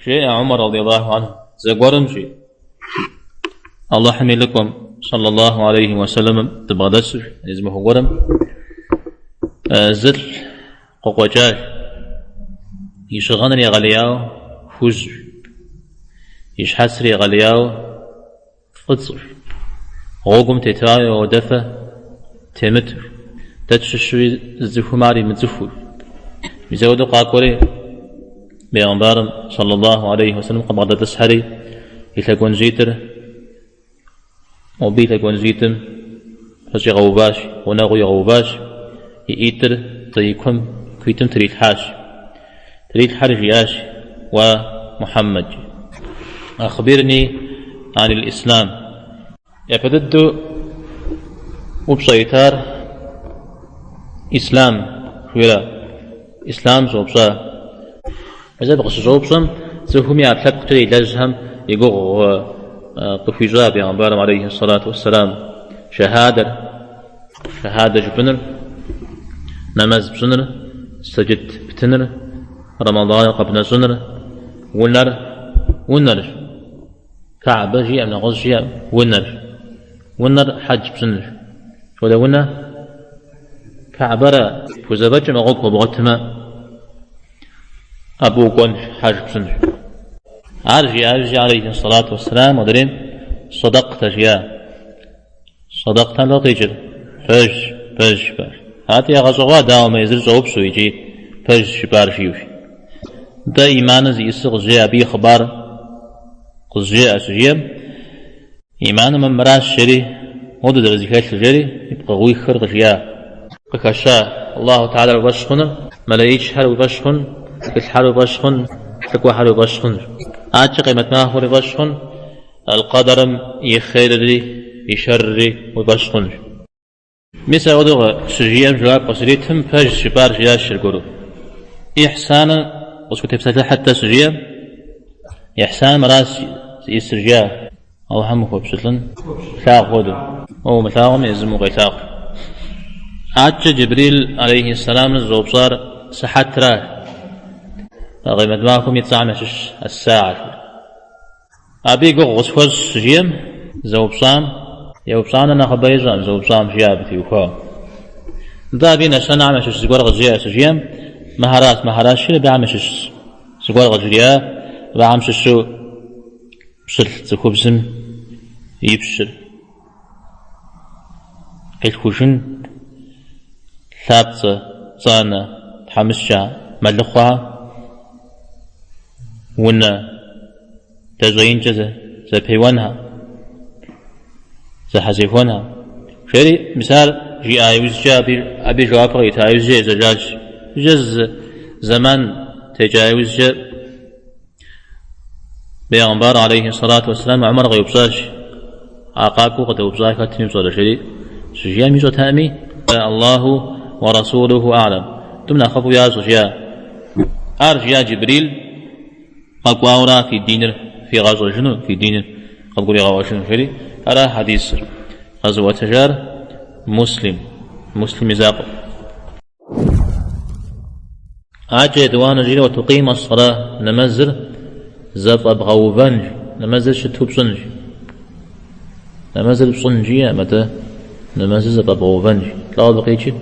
Жеӏэ Умар радиаллаху анху, зэгуэрым, жи, Алыхьым и лӏыкӏуэм, саллаллаху алейхи уэсэлэмым, дыбгъэдэсу, зы махуэ гуэрым зылӏ къыкъуэкӏащ, и щыгъыныр егъэлеяуэ хужьщ, и щхьэцыр егъэлеяуэ фӏыцӏэщ, гъуэгум тетауи ауэдэфэ темыту, дэ тщыщуи зы цӏыхум ар имыцӏыхуу. Мис апхуэдэу къакӏуэри, бегъымбарым, саллаллаху алейхи уэсэлэм, къыбгъэдэтӏысхьэри, и лъэгуанжьитӏыр, мобы и лъэгуанжьитӏым пэщӏигъэуващ, гъунэгъуу игъэуващ, и ӏитӏыр и куэм куитӏым трилъхьащ. Трилъхьэри жиӏащ, Уа Мухьэммэд, ахбирни анил ислам. Япэ дыдэу упщӏэ итар ислам жиӏэра? Ислам щӏэупщӏа. Мис абы къыщыщӏэупщӏэм цӏыхум и ӏэпкълъэпкъкӏэ илэжьхэм и гугъу къыхуищӏа бегъымбарым алейхи сэлату уэсселам. Шэхьадэр, шэхьадэ жыпӏэныр, нэмэз пщӏыныр, сэджыт птыныр, Рэмэданыр къэбнэщӏыныр, унэр, унэрщ. Каӏбэ жиӏэм, нэгъуэщӏ жиӏэм, унэрщ. Унэр хьэдж пщӏынырщ. Хуэдэ унэ Каӏбэрэ пхузэфӏэкӏмэ, гъуэгу хуэбгъуэтмэ, абы укӏуэнщ, хьэж пщӏынщ. Ар жиӏа иужькӏэ, алейхи сэлату уэсселам, модрейм сэдэкътэ жиӏа. Сэдэкътэм лӏо къикӏыр? Пэжщ, пэжщ жыпӏар. Атӏэ ягъэщӏэгъуа дауэ мы езыр щӏэупщӏэу икӏи пэжщ жыпӏар жиӏэу. Нтӏэ иманыр зиӏысыр къызжеӏэ, абы и хъыбар къызжеӏэ щыжиӏэм, иманым мыращ жери, моду зэрызэхэлъыр жери, и пкъыгъуихыр къыжиӏа. Къыхэща Аллаху Тэхьэлар уи фӏэщ хъуныр, мэлэӏичхэр уи фӏэщ хъун, тхылъхэр уи фӏэщ хъун, лӏыкӏуэхэр уи фӏэщ хъун. Адэкӏэ къемэт махуэр уи фӏэщ хъун, Аль-Къэдэрым и хъерри и шэрри уи фӏэщ хъунщ. Мис апхуэдэу щыжиӏэм жэуап къыщритым, пэжщ жыпӏар жиӏащ аргуэру. Ихьсаным къысхутепсэлъыхьыт-тӏэ щыжиӏэм, Ихьсан мыращ зиӏысыр жиӏа. Алыхьым ухуэпщылӏын плъагъу хуэдэу. Уэ умылъагъуми, езым укъелъагъу. Адэкӏэ Джибрил алейхи сэламыр зыщӏэупщӏар сыхьэтращ. Къемэт махуэм и цӏэхэм ящыщ ас-саа. Абы и гугъу къысхуэщӏ щыжиӏэм, зэупщӏам, еупщӏам нэ нэхъыбэ ищӏэкъым, зэупщӏам жиӏа абы теухуауэ. Нтӏэ абы и нэщэнэхэм ящыщ зыгуэр къызжеӏэ щыжиӏэм, мыхьэращ, мыхьэращ жиӏэри абыхэм ящыщ зыгуэр къыжриӏа, абыхэм щыщу пщылӏ цӏыхубзым и пщыр къилъхужын, лъапцӏэ, пцӏанэ, тхьэмыщкӏэ, мэлыхъуэхэр, унэ, дэщӏеинкӏэ зэпеуэнхэ, зэхьэзехуэнхэ. Жери, мис ар жиӏа иужькӏэ, абы и жэуапыр кърита иужькӏэ ежьэжащ. Иужькӏэ зы зэман текӏа иужькӏэ бегъымбар алейхи сэлату уэсселам Умар къеупщӏащ, а къакӏуэу къыдэупщӏар хэтми пщӏэрэ, жери щыжиӏэм ищӏэтэкъыми, Аллаху уэ расулуху а'лам, тӏум нэхъыфӏу ящӏэ, жиӏа. Ар жиӏа Джибрил, Къэкӏуауэра фи диныр фигъэщӏэжыну, фи диныр къывгуригъэӏуэжыну, жери ара хьэдисыр къэзыӏуэтэжар Муслим, Муслим и закъуэ. Адэкӏэ етӏуанэ жиӏэр уэтукъимэ ссала, нэмэзыр зэфӏэбгъэувэнщ, нэмэзыр щыту пщӏынщ. Нэмэзыр пщӏын жиӏэм, атӏэ нэмэзыр зэфӏэбгъэувэнщ. Лӏо абы къикӏыр?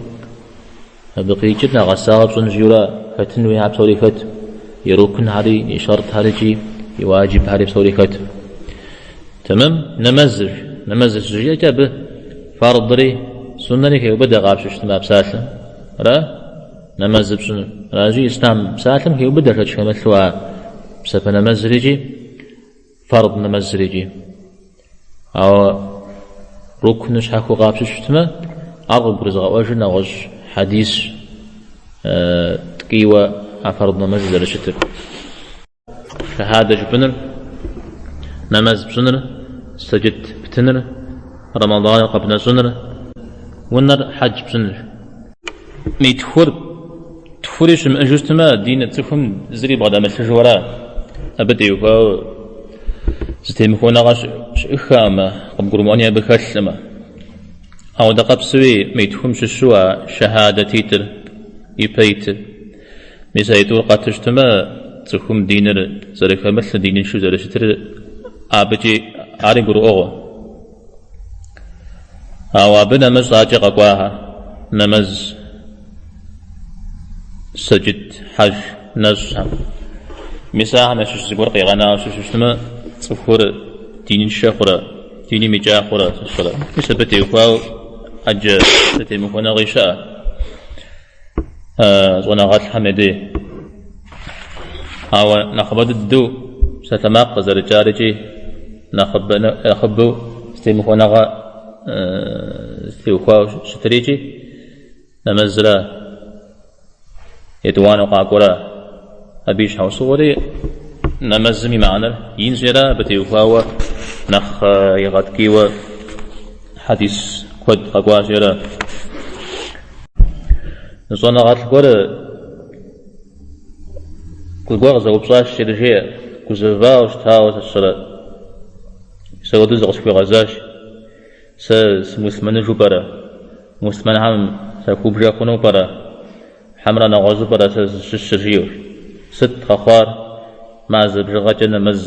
Абы къикӏыр нэгъэсауэ пщӏын жиӏэурэ хэтын хуейхэр псори хэт, и рукнхэри, и шэртхэри икӏи и уаджибхэри псори хэт. Тэмэм, нэмэзыр, нэмэзыр щыжиӏэкӏэ абы фардри суннэри хеубыдэ къапщтэу щытмэ а псалъэм. Ара? Нэмэзыр пщӏыныр. Аращи, ислъам псалъэм хеубыдэ шэч хэмылъу а псапэ нэмэзыр икӏи фард нэмэзыр икӏи. Ауэ рукну щхьэхуэу къапщтэу щытмэ, ар къыбгурызыгъэӏуэжыр нэгъуэщӏ хьэдисщ ткӏийуэ а фард нэмэзыр зэрыщытыр. Шэхьадэ жыпӏэныр, нэмэз пщӏыныр, сэджыт птыныр, Рэмэданыр къэбнэщӏыныр, унэр хьэдж пщӏыныр. Мы тхур, тхури щымыӏэжу щытмэ, диныр цӏыхум зыри бгъэдэмылъыжу ара? Абы теухуауэ зэтемыхуэныгъэ щыӏыххэкъымэ, къыбгурымыӏуэни абы хэлъкъымэ. Ауэдэ къабзэуи мы тхум щыщу а шэхьадэтитӏыр ипэ итыр. Мис а итӏур къэту щытмэ, цӏыхум диныр зэрыхэмылъыр, диныншэу зэрыщытыр абыкӏи ари гурыӏуэгъуэ. Ауэ абы нэмыщӏ акӏэ къэкӏуахэр, нэмэз, сэджыт, хьэж, нэщӏхэм. Мис ахэм ящыщ зыгуэр къигъэнауэ щыщу щытмэ, цӏыхур диныншэ хъурэ, диным икӏа хъурэ, сэ сщӏэрэ. Мис абы теухуауэ ӏэджэ зэтемыхуэныгъи щыӏэ щӏэныгъэлӏхэм я дей. Ауэ нэхъыбэ дыдэу псалъэмакъ къызэрыкӏар икӏи нэхъыбэу зэтемыхуэныгъэ зытеухуауэ щытыр икӏи нэмэзра етӏуанэу къакӏуэра. Абы и щхьэусыгъуэри нэмэзым и мыхьэнэр инщи ара, абы теухуауэ нэхъ игъэткӏийуэ хьэдис куэд къэкӏуащи ара. Щӏэныгъэлӏ гуэр зыгуэр къызэупщӏащ, жери жеӏэ, гузэвауэ щытауэ сэ сщӏэрэ. Мис ауэдэу зыкъысхуигъэзащ. Сэ сымуслъымэныжу пӏэрэ? Муслъымэнхэм сахубжэ хъуну пӏэрэ? Хьэмэрэ нэгъуэщӏу пӏэрэ сэ сызыщыщыр, жиӏэу. Сыт къэхъуар? Мазэ бжыгъэкӏэ нэмэз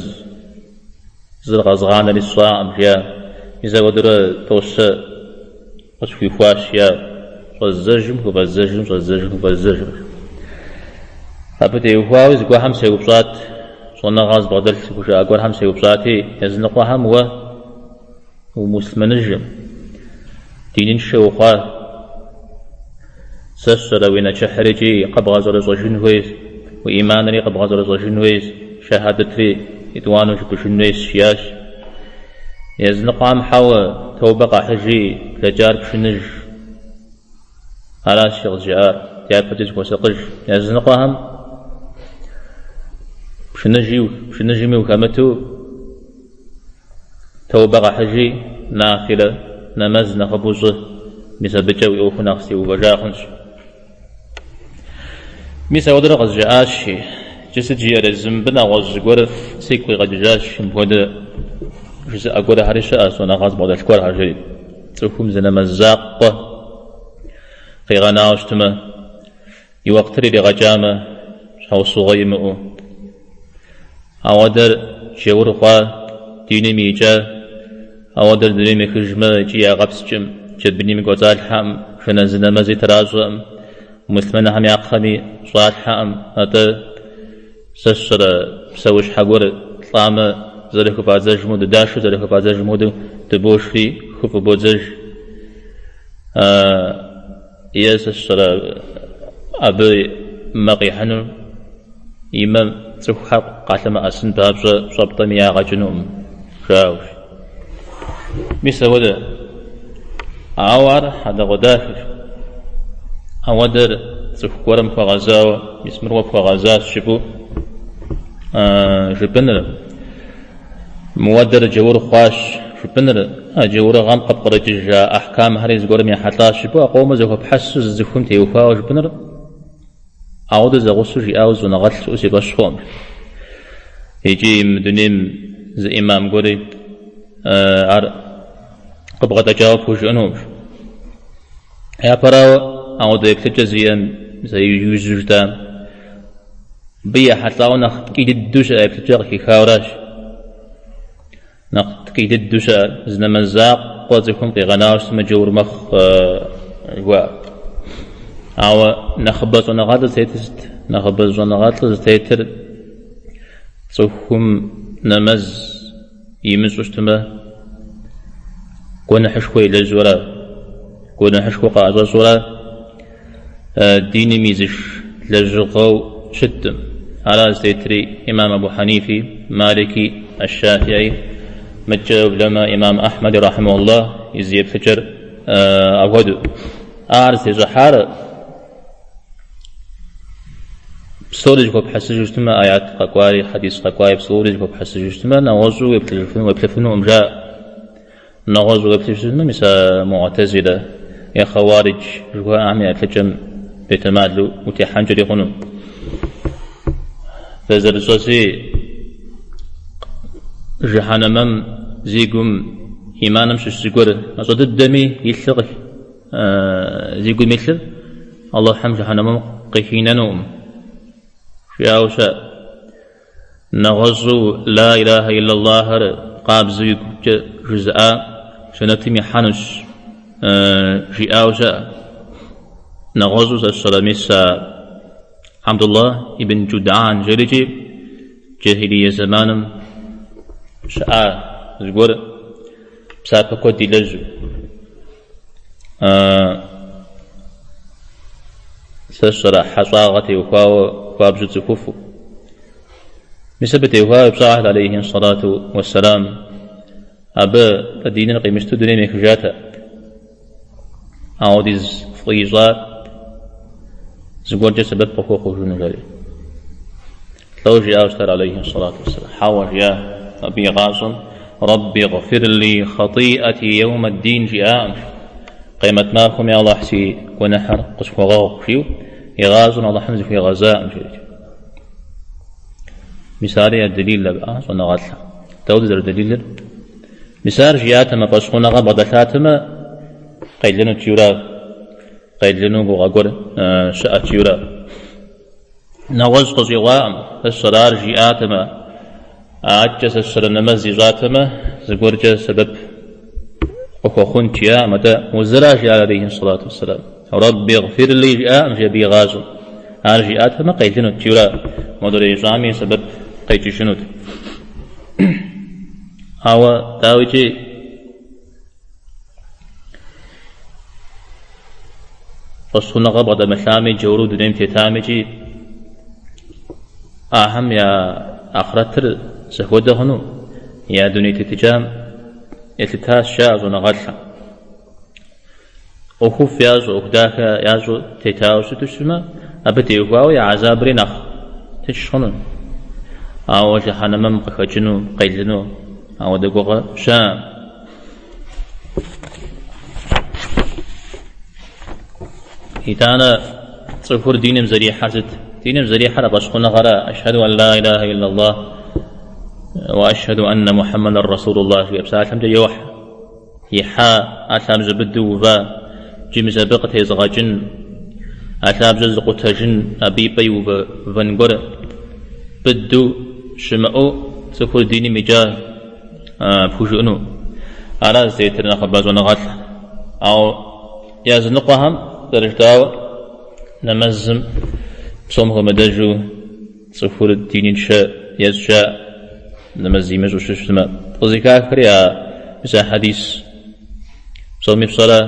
зыр къэзгъанэри сщӏакъым, жиӏа. Мис ауэдэурэ тӏэу-щэ къысхуихуащ, жиӏа. Щӏэздзэжым, хыфӏэздзэжым, щӏэздзэжым, хыфӏэздзэжым. Абы теухуауи зыгуэрхэм сеупщӏат, щӏэныгъэ зыбгъэдэлъ зыхужаӏэ гуэрхэм сеупщӏати, языныкъуэхэм уэ Умуслъымэныжым, диныншэ ухъуа? Сэ сщӏэрэ уи нэчыхьыр икӏи къэбгъэщӏэрэщӏэжын хуейщ, уи ӏиманри къэбгъэщӏэрэщӏэжын хуейщ, шэхьадэтри етӏуанэу жыпӏэжын хуейщ, жиӏащ. Языныкъуэхэм хьэуэ, тобэ къэхьыжи, блэкӏар пшыныж. Аращ къызжаӏар, дяпэкӏэ зыхуэсакъыж. Языныкъуэхэм пшыныжи, пшыныжми ухэмыту, Тэубэ къэхьыжи, нафилэ нэмэз нэхъыбэу щӏы, мис абыкӏэ уи ӏуэхур нэхъ зэтеувэжа хъунщ. Мис ауэдэрэ къызжаӏащи, иджы сыт жиӏэр езым, мыбы нэгъуэщӏ зыгуэр сигу къигъэкӏыжащ, мыпхуэдэ жызыӏэ гуэрхэри щыӏэщ, щӏэныгъэ зыбгъэдэлъ гуэрхэр жери. Цӏыхум зы нэмэз закъуэ къигъэнауэ щытмэ, и уэкътыр иригъэкӏамэ, щхьэусыгъуэ имыӏэу. Ауэдэр джаур хъуа, диным икӏа, ауэдэр дунейм ехыжмэ икӏи ягъэпскӏым, джэбынми кӏуэцӏалъхьэӏым, жэназы нэмэзи тращӏэӏым, муслъымэнхэм я кхъэми щӏалъхьэӏым, атӏэ сэ сщӏэрэ псэущхьэ гуэр лӏамэ зэрыхыфӏадзэжым хуэдэу, дашу зэрыхыфӏадзэжым хуэдэу дыбошри хыфӏыбодзэж. Е сэ сщӏэрэ абы мэ къихьыну, и мэм цӏыхухэр къалъэмыӏэсын папщӏэ щӏэптӏэми ягъэ кӏынукъым, жаӏэу. Мис ауэдэ. Ауэ ар хьэдэгъуэдахэщ. Ауэдэр цӏыху гуэрым хуэгъэзауэ, мис мыр уэ пхуэгъэзащ жыпӏэу жыпӏэныр. Мыуэдэр джаур хъуащ жыпӏэныр, а джаурыгъэм къыпкърыкӏыжа ахькамхэри зыгуэрым ехьэлӏащ жыпӏэу а къомыр зэхуэпхьэсу зы цӏыхум теухуауэ жыпӏэныр, ауэдэу зэгъусэу жиӏауэ зы щӏэныгъэлӏ щыӏэу си фӏэщ хъукъым. Икӏи мы дунейм зы ӏимам гуэри ар къыбгъэдэкӏауэ пхужыӏэнукъым. Япэрауэ, ауэдэ еплъыкӏэ зиӏэм, сэ иужьу жытӏам, абы ехьэлӏауэ нэхъ ткӏий дыдэу щыӏэ еплъыкӏэ къыхихауэращ. Нэхъ ткӏий дыдэу щыӏэ зы нэмэз закъуэ цӏыхум къигъэнауэ щытмэ, джаур мэхъу жыхуаӏэр. Ауэ нэхъыбэ щӏэныгъэлӏыр зытетыр сыт? Нэхъыбэ щӏэныгъэлӏыр зытетыр цӏыхум нэмэз имыщӏу щытмэ, гуэныхьышхуэ илэжьу ара, гуэныхьышхуэ къаӏэщӏэщӏу ара, диным изыш лэжьыгъэу щыткъым. Ара зытетри имам Абу Хьэнифи, Малики, Аш-Шафии, мыдкӏэ уеблэмэ имам Ахьмэди рахьимэхуллах и зы еплъыкӏэр апхуэдэу. Ар зытещӏыхьар псори зыхуэпхьэсыжу щытмэ, аят къэкӏуари, хьэдис къэкӏуари, псори зыхуэпхьэсыжу щытмэ, нэгъуэщӏу уеплъыфынукъым, жаӏэ. Нэгъуэщӏу уеплъыжу щытмэ, мис а муӏтэзилэ е хъэуаридж жыхуаӏэхэм я еплъыкӏэм бетэмалу утехьэнкӏэри хъуну. Дэ зэрытщӏэщи, жыхьэнэмэм зи гум иманым щыщ зыгуэр мащӏэ дыдэми илъыр зи гум илъыр Алыхьым жыхьэнэмэм къыхинэнукъым, жиӏауэ щыӏэ. Нэгъуэщӏу Ла илахэ иллаллахыр къабзэу игукӏэ жызыӏа жэнэтым ихьэнущ жиӏауэ щыӏэ. Нэгъуэщӏу сэ сщӏэрэ мис а Абдуллах ибн Джудӏан жерикӏи джахилие зэманым щыӏа зыгуэр псапэ куэд илэжьу. Сэ сщӏэрэ хьэщӏагъэ теухуауэ хуабжьу цӏыхуфӏу. Мис абы теухуауэ еупщӏахэт алейхи сэлату уэсэлам. Абы диныр къимыщтэу дунейм ехыжатэ. Ауэдиз фӏы ищӏар зыгуэркӏэ сэбэп къыхуэхъужыну жари. Лӏо жиӏауэ щытар алейхи сэлату уэсэлам. Хьэуэ жиӏа абы и гъащӏэм Рабби гъфирли хъатиӏати еумэ дин жиӏакъым. Къемэт махуэм я Аллахь си гуэныхьыр къысхуэгъэгъу жиӏэу и гъащӏэм Аллахьым зыхуигъэзакъым жиӏэкӏэ. Мис ари я дэлил абы щӏэныгъэлӏхэм. Дауэ зэрыдэлилыр? Мис ар жиӏатэмэ, фӏэщхъуныгъэ бгъэдэлъатэмэ, къелынут жиӏэура, къелыну гугъэ гуэр щыӏэт жиӏэура. Нэгъуэщӏ къыщӏигъуакъым, сэ сщӏэрэ ар жиӏатэмэ, адэкӏэ сэ сщӏэрэ нэмэз ищӏатэмэ, зыгуэркӏэ сэбэп къыхуэхъунт жиӏакъым, атӏэ мо зыра жиӏар алейхи сэлату уэсэлам. Рабби гъфирли жиӏакъым жи абы и гъащӏэм. Ар жиӏатэмэ, къелынут жиӏэура, модрей ищӏами сэбэп къекӏыжынут. Ауэ, дауикӏи, фӏэщхъуныгъэ бгъэдэмылъами, джауру дунейм тетамикӏи, ахэм я ахърэтыр зэхуэдэ хъуну, я дуней тетыкӏам елъытащ жаӏэ щӏэныгъэлӏхэм. ӏуэхуфӏ ящӏэу, ӏуэху дахэ ящӏэу тетауэ щыту щытмэ, абы теухуауэ я гӏэзабри нэхъ тынш хъуну. Ауэ жыхьэнэмэм къыхэкӏыну, къелыну ауэдэ гугъэ щыӏэкъым. Итӏанэ цӏыхур диным зэрихьэр сыт? Диным зэрихьэр а фӏэщхъуныгъэра, Ашхьэду ан ла илахэ иллаллах уа ашхьэду анна Мухьэммэдэр расулуллах жиӏэ псалъэмкӏэ йохьэ. Ихьа а лъабжьэ быдэу ува, иджы мис абы къытезыгъэкӏын, а лъабжьэр зыкъутэжын, абы и пӏэ иувэн гуэр быдэу щымыӏэу цӏыхур диным икӏа пхужыӏэну. Ара зытетыр нэхъыбэ щӏэныгъэлӏ. Ауэ языныкъуэхэм зэрыжытӏауэ, нэмэзым псом хуэмыдэжу Цӏыхур диныншэ ещӏ жаӏэ, нэмэз имыщӏу щытмэ. Къызыхахри а мис а хьэдис псоми фщӏэрэ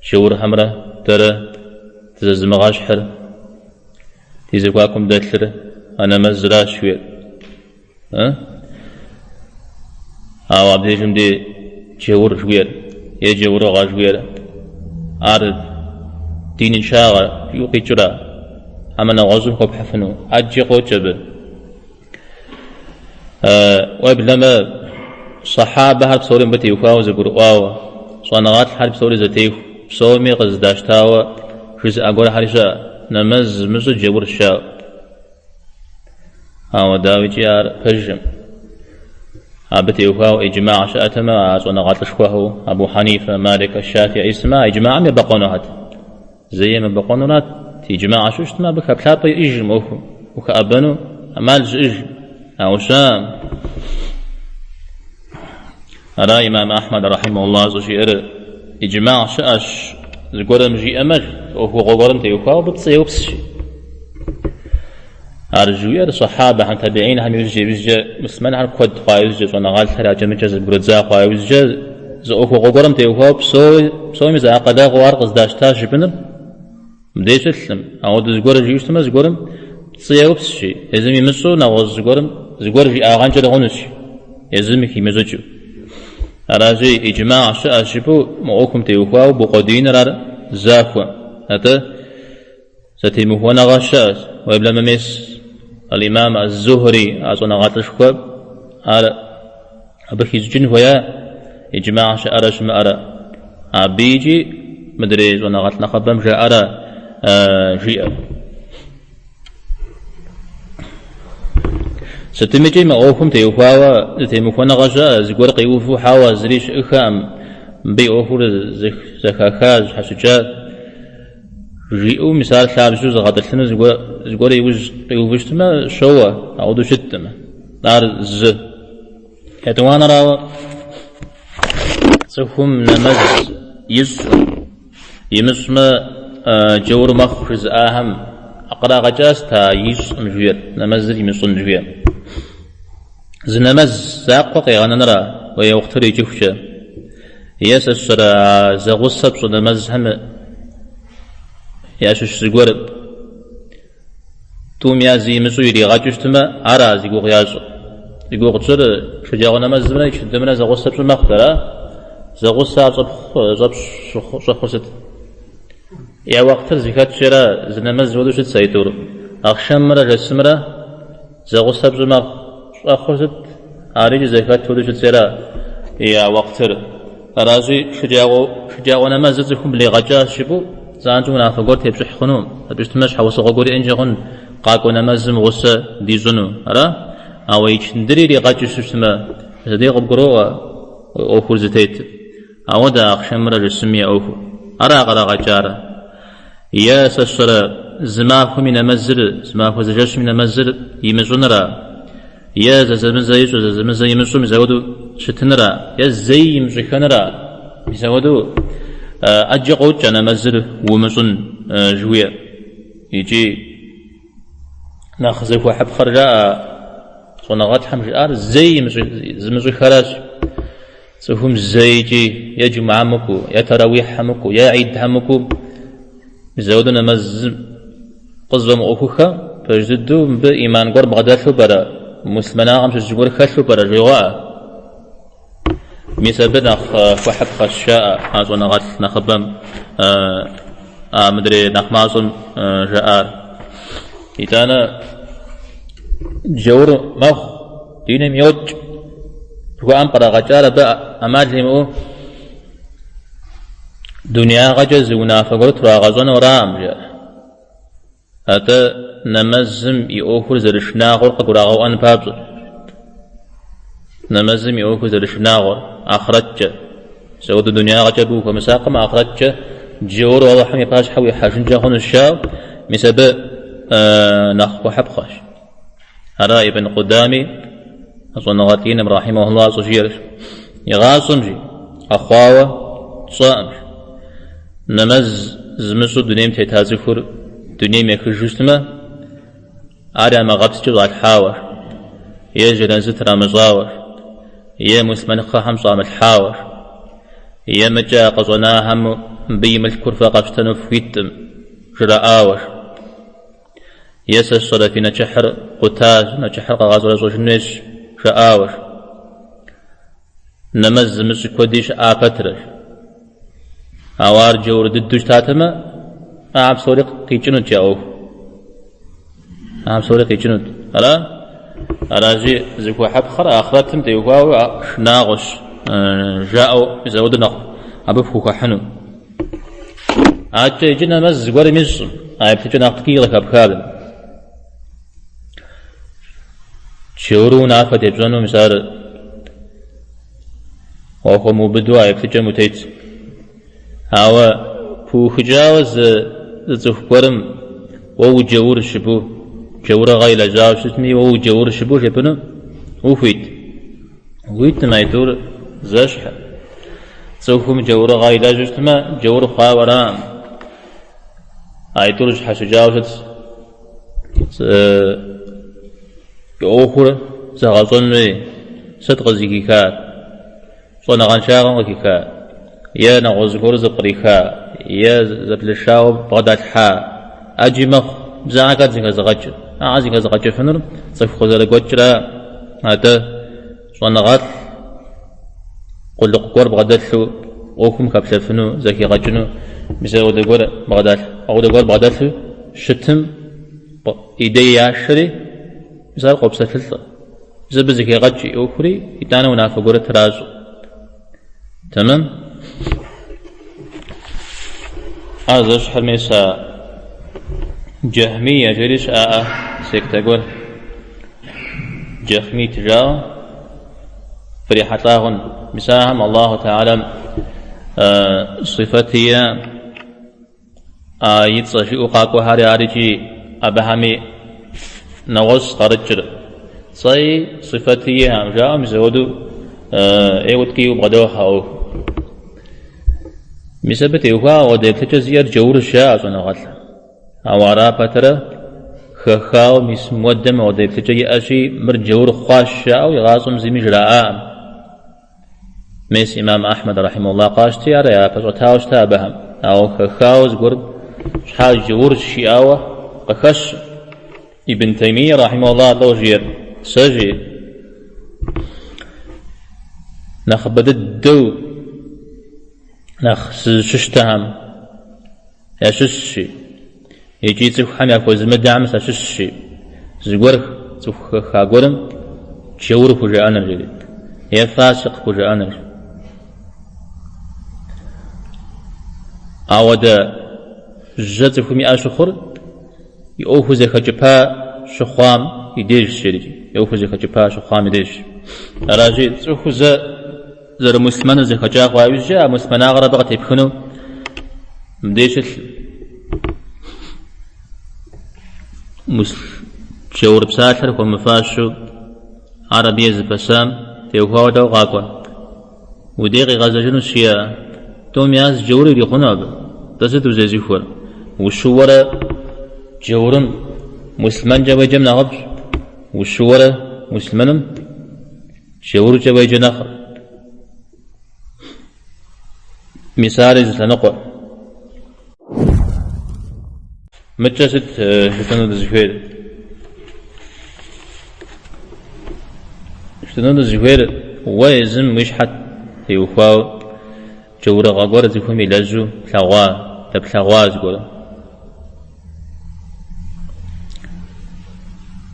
джаурхэмрэ дэрэ дызэзымыгъэщхьыр, ди зэхуакум дэлъыр а нэмэзращ жиӏэр. Ауэ абдежым де джаур жыхуиӏэр е джаурыгъэ жыхуиӏэр ар диныншагъэ жиӏэу къикӏыура, хьэмэ нэгъуэщӏым хуэпхьыфыну ӏэджи къокӏ абы. Уеблэмэ сахьабэхэр псори мыбы теухуауэ зэгурыӏуауэ, щӏэныгъэлӏхэр псори зэтеху, псоми къызэдащтауэ жызыӏэ гуэрхэри щыӏэ, нэмэз зымыщӏыр джаурщ жаӏэу. Ауэ дауикӏи ар пэжкъым. Абы теухуауэ иджмагъ щыӏэтэмэ, а щӏэныгъэлӏышхуэхэу Абу Хьэнифэ, Малик, Аш-Шафиӏи сымэ а иджмагъым ебэкъуэнухэт. Зэи емыбэкъуэнурат, иджмагъ щыӏэу щытмэ, абы хэплъапӏэ иӏэжкъым ӏуэхум, ухэӏэбэну ӏэмал щыӏэжкъым. Ауэ щыӏэкъым. Ара имам Ахьмэд рахьимэхуллах щӏыжиӏэр иджмагъ щыӏэщ зыгуэрым жиӏэмэ, ӏуэхугъуэ гуэрым теухуауэ абы пцӏы еупсщ. Ар жиӏэр сахьабэхэм, табиӏинхэм иужькӏэ, иужькӏэ муслъымэнхэр куэд хъуа иужькӏэ, щӏэныгъэлӏхэр акӏэ-мыкӏэ зэбгрыдза хъуа иужькӏэ, зы ӏуэхугъуэ гуэрым теухуауэ псоми зэакъылэгъуу ар къыздащтащ жыпӏэныр мыбдеж щылъым. Ауэдэ зыгуэр жиӏэу щытмэ, зыгуэрым пцӏы еупсщи, езым имыщӏэу нэгъуэщӏ зыгуэрым зыгуэр жиӏагъэнкӏэ хъунущ, езым химыщӏыкӏыу. Аращи, иджмагъ щыӏэщ жыпӏэу мы ӏуэхум теухуауэ букъуэдииныр ар захуэ. Атӏэ, Зэтемыхуэныгъэ щыӏэщ. Уеблэмэ мес аль-Имам аз-Зухри, а щӏэныгъэлӏышхуэ, ар абы хищӏыкӏын хуея иджмагъ щыӏэрэ щымыӏэрэ. Абы икӏи мыдрей щӏэныгъэлӏ нэхъыбэм жаӏэрэ жиӏэр. Сытымикӏи мы ӏуэхум теухуауэ зэтемыхуэныгъэ щыӏэ, зыгуэр къиуву хьэуэ зыри щыӏэхэкъым, мыбы и ӏуэхур зэхаха, зэщхьэщыкӏа. Жиӏэу мис ар лъабжьэу зыгъэтӏылъыну зыгуэр иужь къиувэу щытмэ, щоуэ, ауэдэу щыткъым. Ар зы. Етӏуанэрауэ, цӏыхум нэмэз ищӏ, имыщӏмэ, джаур мэхъу жызыӏахэм кърагъэкӏа сыт а ищӏым жиӏэр, нэмэзыр имыщӏын жиӏэр. Зы нэмэз закъуэ къигъэнэнра уи уэхътыр икӏыхукӏэ? Е сэ сщӏэрэ а зэгъусэ пщӏы нэмэзхэм ящыщ зыгуэр тӏум я зы имыщӏу иригъэкӏыу щытмэ, ара зи гугъу ящӏыр? Зи гугъу тщӏыр шэджагъуэ нэмэзымрэ ичындымрэ зэгъусэ пщӏы мэхъу, ара? Зэгъусэ ар щӏэпщӏ щӏэхъур сыт? Я уэхътыр зэхэтщи ара, зы нэмэз хуэдэу щытщ аитӏур. Ахъшэмрэ жэсымрэ Зэгъусэ пщӏы мэхъу. Щӏэхъур сыт? Арикӏи зэхэт хуэдэу щытщи ара я уэхътыр. Аращи, шэджагъуэ нэмэзыр цӏыхум блигъэкӏащ жыпӏэу, занщӏэу унафэ гуэр тепщӏыхь хъуну, абы щытмэ щхьэусыгъуэ гуэр иӏэнкӏэ хъун, къакӏуэ нэмэзым гъусэ дищӏыну. Ара? Ауэ ичындыри иригъэкӏыу щытмэ, мис абдей къыбгуроӏуэ ӏуэхур зытетыр. Ауэдэ ахъшэмрэ жэсыми я ӏуэхур. Ара кърагъэкӏар? Е, сэ сщӏэрэ, зы махуэм и нэмэзыр, зы махуэ зы жэщым и нэмэзыр имыщӏыныра? Е зэзэмызэ ищӏу, зэзэмызэ имыщӏу мис ауэдэу щытыныра? Е зэи имыщӏыхэныра? Мис ауэдэу ӏэджэ къокӏ а нэмэзыр умыщӏын жыхуиӏэр. Икӏи нэхъ зыхуэхьыпхъэр жаӏэ щӏэныгъэлӏхэм жиӏар зэи зымыщӏыхэращ. Цӏыхум зэикӏи е джумгьэм мыкӏуэу, е тэрауихьэм мыкӏуэу, е гьидхэм мыкӏуэу, мис ауэдэу нэмэзым къызыфӏэмыӏуэхухэ, пэж дыдэу мыбы ӏиман гуэр бгъэдэлъу пӏэрэ, муслъымэнагъэм щыщ зыгуэр хэлъу пӏэрэ жыуигъэӏэ. Мис абы нэхъ хуэхьыпхъэщ жаӏэ а щӏэныгъэлӏ нэхъыбэм, а мыдрей нэхъ мащӏэм жаӏар. Итӏанэ джаур мэхъу, диным йокӏ. Жыхуаӏэм кърагъэкӏар абы ӏэмал имыӏэу дунеягъэкӏэ зы унафэ гуэр трагъэщӏэну аракъым, жаӏэ. Атӏэ нэмэзым и ӏуэхур зэрышынагъуэр къыгурагъэӏуэн папщӏэ. Нэмэзым и ӏуэхур зэрышынагъуэр ахърэткӏэ. Мис ауэдэу дунеягъэкӏэ абы ухуэмысакъымэ, ахърэткӏэ джауру Алыхьым и пащхьэ уихьэжынкӏэ хъунущ, жаӏэу, мис абы нэхъ хуэхьыпхъэщ. Ара Ибн Къудами щӏэныгъэлӏ иным рахьимэхуллах щӏыжиӏэр. Игъащӏэм жи, къэхъуауэ тщӏэкъым. Нэмэз зымыщӏу дунейм тета цӏыхур дунейм ехыжу щытмэ, ар ямыгъэпскӏыу щӏалъхьауэ, е жэназы трамыщӏауэ, е муслъымэнкхъэхэм щӏамылъхьауэ, е мыкӏэ къыщӏэнахэм мыбы и мылъкур фэ къэфщтэну фхуиткъым жраӏауэ. Е сэ сщӏэрэ фи нэчыхьыр къутащ, нэчыхьыр къэгъэщӏэрэщӏэжын хуейщ, жаӏауэ. Нэмэз зымыщӏ куэди щыӏа пэтрэ. Ауэ ар джаур дыдэу щытатэмэ, а псори къикӏынут я ӏуэху. А псори къикӏынут. Ара? Аращи, зыхуэхьыпхъэр ахърэтым теухуауэ шынагъуэщ, жаӏэу мис ауэдэу нэхъ абы пхухуэхьыну. Адэкӏэ иджы нэмэз зыгуэрым ищӏым, а еплъыкӏэ нэхъ ткӏий къыхэпхар. Джауру унафэ тепщӏэну мис ар уахуэмыубыду а еплъыкӏэм утет. Ауэ пыухыкӏауэ зы цӏыху гуэрым уэ уджаурщ жыпӏэу, джаурыгъэ илэжьауэ щытми, уэ уджаурщ жыпӏэу жепӏэну ухуит. Ухуиткъым аитӏур зэщхьыр. Цӏыхум джаурыгъэ илэжьу щытмэ, джаур хъуауэ аракъым. Аитӏур зэщхьэщыкӏауэ щытщ. И ӏуэхур зэгъэщӏэн хуей, сыт къызыхихар? Щӏэныгъэншагъэм къыхиха, е нэгъуэщӏ зыгуэру зэпкъриха, е зэблэшауэ бгъэдалъхьа. ӏэджи мэхъу, мис ахэр хэт зэхэзыгъэкӏыр? Ахэр зэхэзыгъэкӏыфынур цӏыху къызэрыгуэкӏра, атӏэ щӏэныгъэлӏ къулыкъу гуэр бгъэдэлъу ӏуэхум хэплъэфыну, зэхигъэкӏыну, мис ауэдэ гуэр бгъэдалъ, ауэдэ гуэр бгъэдэлъу щытым и дей яшэри, мис ар къопсэлъылӏэ. Мис абы зэхегъэкӏ и ӏуэхури, итӏанэ унафэ гуэр тращӏэ. Тэмэм? Ар зэщхьыр мис а Джэхьмия жери щыӏаӏэ сектэ гуэр. Джэхьмит жаӏэу фрихьэлӏа хъун. Мис ахэм Аллаху Тэхьэлам сифэти иӏэкъым. А и цӏэ жиӏэу къакӏуэхэри ар икӏи абыхэми нэгъуэщӏ къарыкӏыр. Цӏэи сыфэти иӏэкъым жаӏэу мис апхуэдэу ӏейуэ ткӏийуэ бгъэдохьэ ӏуэху. Мис абы теухуауэ ауэдэ еплъыкӏэ зиӏэр джаурщ жаӏэ щӏэныгъэлӏхэм. Ауэ ара пэтрэ хэхауэ мис мыуэдэм ауэдэ еплъыкӏэ иӏэщи, мыр джаур хъуащ жаӏэу игъащӏэм зыми жраӏакъым. Мес имам Ахьмэд рахьимулла къащти, ар япэщӏэтауэ щыта абыхэм. Ауэ хэхауэ зыгуэр щхьа джаурщ жиӏауэ къыхэщ. Ибн Таймия рахьимулла лӏо жиӏэр, сэ жи, нэхъыбэ дыдэу нэхъ сызыщыщтэхэм ящыщщи, икӏи цӏыхухэм яхуэзымыдэхэм сащыщщи, зыгуэр цӏыху хэха гуэрым джаур хужаӏэныр жери, е фасикъ хужаӏэныр. Ауэдэ жьэ цӏыхум иӏэ щыхъур и ӏуэхур зэхэкӏыпа щыхъуам и дежщ, жери, и ӏуэхур зэхэкӏыпа щыхъуам и дежщ. Аращи, цӏыху зэ Зэрымуслъымэныр зэхэкӏа хъуа иужькӏэ а муслъымэнагъэр абы къытепхыну мыбдеж щылъ джаур псалъэр хуэмыфащэу ар абы езыпэсам теухуауэ дауэ къакӏуэр? Уи дей къигъэзэжынущ, жиӏэ, тӏум яз джаур ирихъуну абы. Тӏэ сыт узезыхуэр? Ущыуэрэ джаурым муслъымэнкӏэ уеджэм нэхъыфӏщ. Ущыуэрэ муслъымэным Джауркӏэ уеджэ нэхъ. Мис ари зы лъэныкъуэ. Мыдкӏэ сыт жытӏэну дызыхуейр? Жытӏэну дызыхуейр уэ езым уи щхьэ теухуауэ джаурыгъэ гуэр цӏыхум илэжьу плъэгъуа, дэплъэгъуа зыгуэр.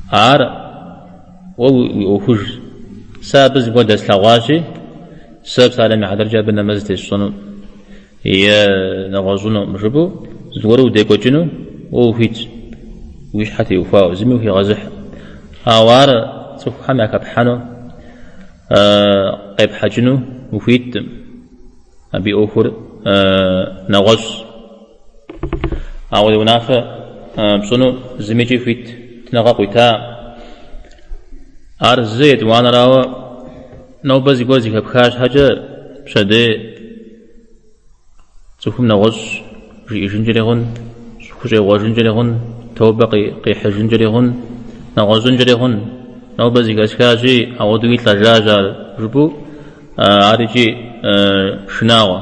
Ар Уэ уи ӏуэхуж. Сэ абы зыгуэр дэслъэгъуащи, сэ псалъэм и хьэтыркӏэ абы нэмэз тесщӏыну е нэгъуэщӏынукъым жыпӏэу зыгуэру удекӏуэкӏыну уэ ухуитщ, уи щхьэ теухуауэ, зыми ухигъэзыхь. Ауэ ар цӏыхухэм яхэпхьэну, къепхьэкӏыну ухуиткъым. Абы и ӏуэхур нэгъуэщӏ. Ауэ унафэ пщӏыну зымикӏи хуитыныгъэ къуита. Ар зы етӏуанэрауэ, нобэ зыгуэр зэхэпха щхьэкӏэ пщэдей цӏыхум нэгъуэщӏ жиӏэжынкӏэри хъун, хущӏегъуэжынкӏэри хъун, тобэ къихьыжынкӏэри хъун, нэгъуэщӏынкӏэри хъун. Нобэ зэхэсхащи, ауэдэуи лӏэжащ ар жыпӏэу Ар икӏи шынагъуэ.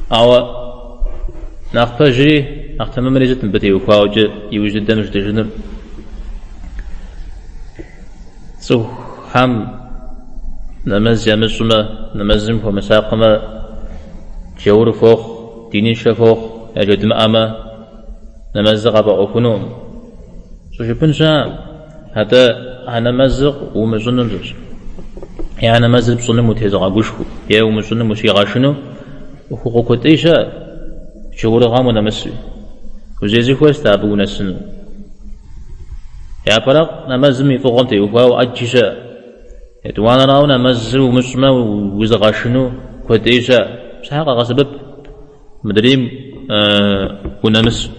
Ауэ нэхъ пэжри, нэхъ тэмэмри сыт мыбы теухуауэ иджы иужь дыдэм жытӏэжынур? Цӏыхухэм нэмэз ямыщӏмэ, нэмэзым хуэмысакъымэ, джаур фохъу, диныншэ фохъу, яжедмыӏэмэ, нэмэзыр къафӏэӏуэхунукъым. Щӏыжыпӏын щыӏэкъым. Атӏэ а нэмэзыр умыщӏыным е а нэмэзыр пщӏыным утезыгъэгушхуэу, е умыщӏыным ущигъэшыну ӏуэхугъуэ куэд ӏей щыӏэ, джаурыгъэм унэмысу. Узезыхуэр сыт абы унэсыну? Япэрауэ, нэмэзым и фӏыгъуэм теухуауэ ӏэджи щыӏэ. Етӏуанэрауэ, нэмэзыр умыщӏмэ узыгъэшыну куэд ӏей щыӏэ. Мис ахэр къэгъэсэбэп. Мыдрейм унэмысу.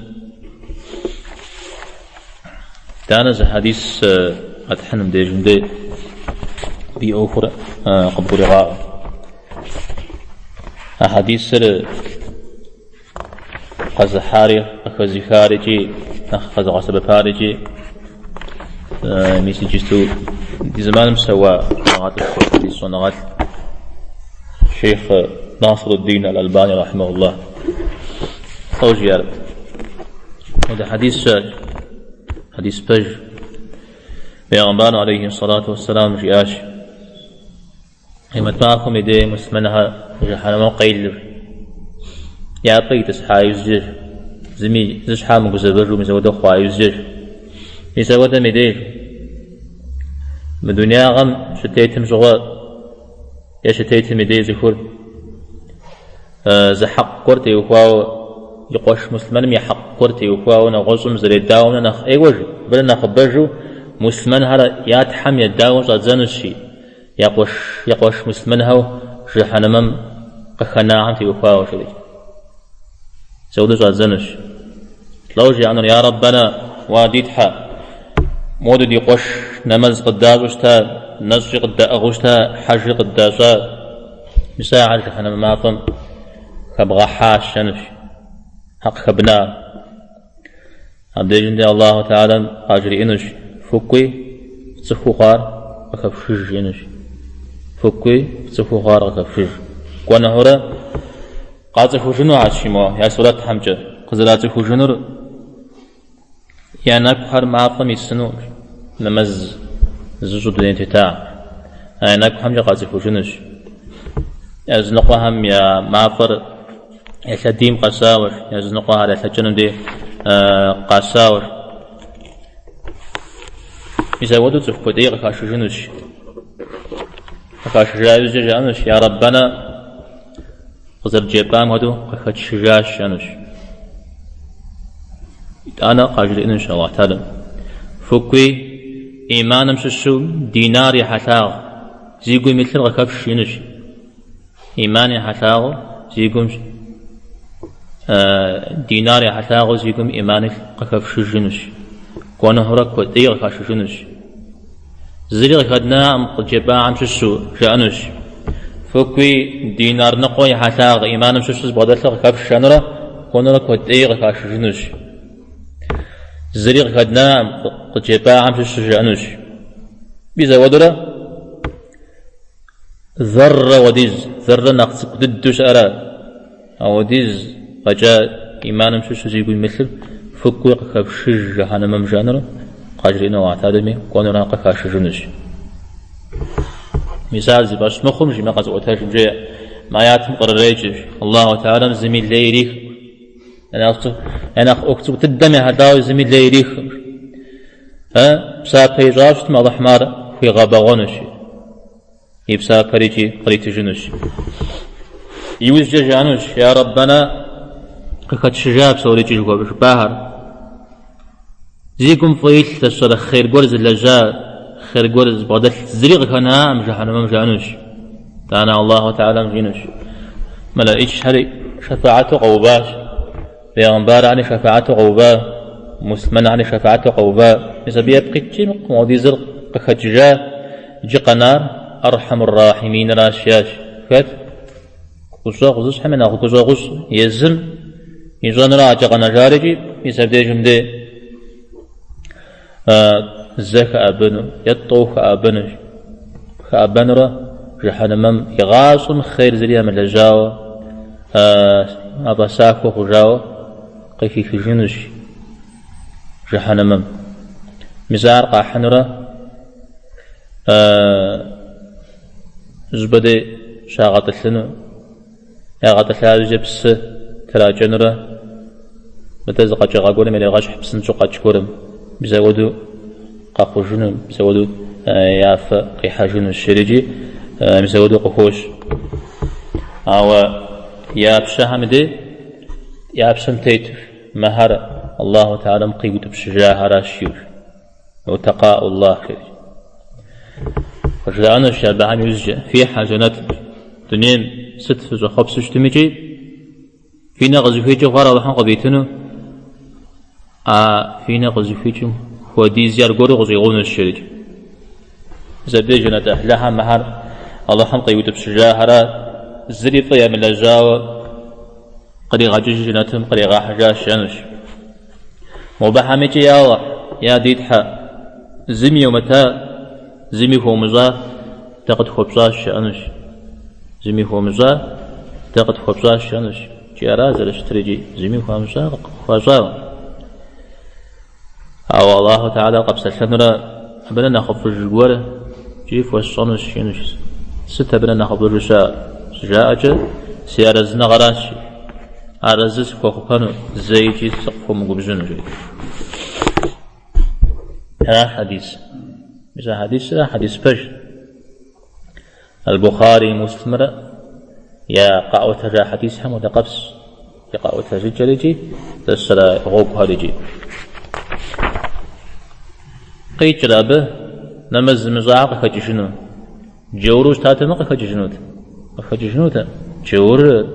Итӏанэ зы хьэдис къэтхьын мыбдежым дей ди ӏуэхур къыбгуригъаӏуэ. А хьэдисыр къэзыхьари, къыхэзыхари икӏи нэхъ къэзыгъэсэбэпари икӏи мис иджысту ди зэманым псэуа щӏэныгъэлӏышхуэ, хьэдис щӏэныгъэлӏ Шейхъ Насруддин аль-Альбани рахьимахуллах. Лӏо жиӏэр. Мыдэ хьэдис щыӏэщ, хьэдис пэж. Бегъымбарым алейхи салату уассалам жиӏащ. Къимэт махуэм и дей муслъымэнхэр жыхьэнэмэм къелыр. Я пӏэ итӏысхьа иужькӏэ, зыми зы щхьа мыгузэвэжу мис ауэдэ хъуа иужькӏэ. Мис ауэдэм и деж мы дунягъэм щытетым щыгъуэ е щытетым и дей цӏыхур зы хьэкъ гуэр теухуауэ, и къуэш муслъымэным и хьэкъ гуэр теухуауэ нэгъуэщӏым зэредауэмрэ нэхъ ӏейуэ жи, абырэ нэхъыбэжу муслъымэнхэр я Тхьэм едауэу щӏадзэнущи, я къуэш, я къуэш муслъымэнхэу жыхьэнэмэм къыхэнахэм теухуауэ жери. Мис ауэдэу щӏадзэнущ. Лӏо жаӏэнур, Я Рэббэна, уа ди Тхьэ, моуэдэу ди къуэш нэмэз къыддащӏу щыта, нэщӏи къыддаӏыгъыу щыта, хьэжи къыддащӏа, мис ахэр жыхьэнэмэ мафӏэм хэбгъэхьащ, жаӏэнущ, хьэ къыхэбна. Абдежым де Аллаху Тэхьэлам къажриӏэнущ, Фыкӏуи, фцӏыхуу хъуар къыхэфшыж, жиӏэнущ. Фыкӏуи, фцӏыхуу хъуар къыхэфшыж. Кӏуэнухьурэ къацӏыхужынухьэщ мо я сурэтхэмкӏэ. Къызэрацӏыхужынур я нэкӏухэр мафӏэм исыну нэмэз зыщӏу дунейм тета. А я нэкӏухэмкӏэ къацӏыхужынущ. Языныкъуэхэм я мафӏэр я лъэдийм къэсауэ, языныкъуэхэр я лъэкӏэным де къэсауэ. Мис апхуэдэу цӏыху куэдей къыхашыжынущ. Къыхашыжа иужькӏэ жаӏэнущ, я Рэббэнэ къызэрыджепӏам хуэдэу къыхэтшыжащ, жаӏэнущ. Итӏанэ къажриӏэнущ Аллахь Тэхьэлам. Фыкӏуи, иманым щыщу динар и хьэлъагъ, зи гум илъыр къыхэфш, жиӏэнущ. Иман и хьэлъагъыу зи гум динар и хьэлъагъыу зи гум иман илъ къыхэфшыжынущ. Кӏуэнухьурэ куэдей къыхашыжынущ. Зыри къыхэднаӏым къыджепӏахэм щыщу жаӏэнущ. Фыкӏуи динар ныкъуэ и хьэлъагъ иманым щыщу зыбгъэдэлъыр къыхэфш жаӏэнурэ кӏуэнурэ куэдей къыхашыжынущ. Зыри къыхэднаӏым къыджепӏахэм щыщу жаӏэнущ. Мис апхуэдэурэ Зэррэ хуэдиз, зэррэ нэхъ цӏыкӏу дыдэу щыӏэрэ, ауэдиз фӏэкӏа иманым щыщу зи гу имылъыр фыкӏуи къыхэфшыж жыхьэнэмэм жаӏэнурэ къажриӏэну Аллахь Тэхьэлами кӏуэнурэ къыхашыжынущ. Мис ар зи фӏэщ мыхъум жи мы къэзыӏуэтэжым жеӏэ, мы аятым кърырекӏ, Аллаху Тэхьэлам зыми лей ирихкъым. Я нэхъ ӏуэху цӏыкӏу дыдэм ехьэлӏауэ зыми лей ирихкъым. Псапэ ищӏауэ щытмэ, Алыхьым ар хуигъэбэгъуэнущ, и псапэр икӏи къритыжынущ. Иужькӏэ жаӏэнущ, Я Рэббэна, къыхэтшыжа псори икӏи жыхуэпӏахэр. Зи гум фӏы илъ зэщэрэ хъер гуэр зылэжьа, хъер гуэр зыбгъэдэлъ зыри къыхэнакъым жыхьэнэмэм жаӏэнущ. Итӏанэ Аллаху Тэхьэлам жиӏэнущ, Мэлэӏичхэри шэфэӏэту къэуващ. Бегъымбархэри шэфэӏэту къэува, муслъымэнхэри шэфэӏэту къэува. Мис абы ипкъ иткӏи мыуэдизыр къыхэкӏыжа, иджы къэнар Архьэмур-Рахьиминыращ, жиӏащ. Хэт? Гущӏэгъу зыщӏхэм я нэхъ гущӏэгъущӏ езым ищӏэнура акӏэ къэнэжар икӏи мис абдежым де зэ хэӏэбэну е тӏэу хэӏэбэнущ. Хэӏэбэнурэ жыхьэнэмэм игъащӏэм хъер зыри ямылэжьауэ, мафӏэсахуэ хъужауэ къыхихыжынущ жыхьэнэмэм. Мис ар къахьынурэ зыщӏыпӏэ дей щагъэтӏылъыну. Ягъэтӏылъа иужькӏэ псы тракӏэнурэ, мыдэ зы къэкӏыгъэ гуэрым ирегъэщхь псынщӏэу къэкӏ гуэрым. Мис апхуэдэу къэхъужыну, мис апхуэдэу я фэ къихьэжынущ жери икӏи мис апхуэдэу къыхощ. Ауэ я пщэхэм дей, я пщэм тету, мыхэр Аллаху Тэхьэлам къиутӏыпщыжахэращ жиӏэу. Гьутэкъаӏуллах жери. Къыжраӏэнущ абыхэм иужькӏэ, фихьэ жэнэтым, дунейм сыт фыщӏэхъуэпсу щытми икӏи фи нэ къызыхуикӏыу хъуар Алыхьым къывитыну, а фи нэ къызыхуикӏым хуэдизи аргуэру къыщӏигъунущ жерикӏ. Мис абдеж жэнэт ӏыхьлыхэм мыхэр Алыхьым къиутӏыпщыжахэрэ зыри фӏы ямылэжьауэ къригъэкӏыжи жэнэтым къригъэхьыжащ жаӏэнущ. Мобыхэм икӏи, я Алыхь, я ди Тхьэ, зыми йомыта, зыми хуомыщӏа, дэ къытхуэпщӏащ, жаӏэнущ. Зыми хуомыщӏа, дэ къытхуэпщӏащ, жаӏэнущ. Икӏи ара зэрыщытыр икӏи зыми хуамыщӏа, къыхуащӏакъым. Ауэ Аллаху Тэхьэлэ къэпсэлъэнурэ абы нэ нэхъыфӏыж гуэр икӏи фхуэсщӏэнущ, жиӏэнущ. Сыт абы нэ нэхъыфӏыжу щыӏэр? Щыжаӏэкӏэ, си арэзыныгъэращ. Арэзы сыхуэхъупэну, зэи икӏи сыкъыхуэмыгубжьыну, жери. Ара хьэдис. Мис а хьэдисыр хьэдис пэж. Аль-Бухари Муслимрэ я къаӏуэтэжа хьэдисхэм хуэдэ къабзэщ и къаӏуэтэжыкӏэр икӏи зэщэрэ гъуэгухэр икӏи. Къикӏыр абы нэмэз зымыщӏа къыхэкӏыжыну. Джауру щытатэмэ къыхэкӏыжынут. Къыхэкӏыжынутэкъым. Джаурыр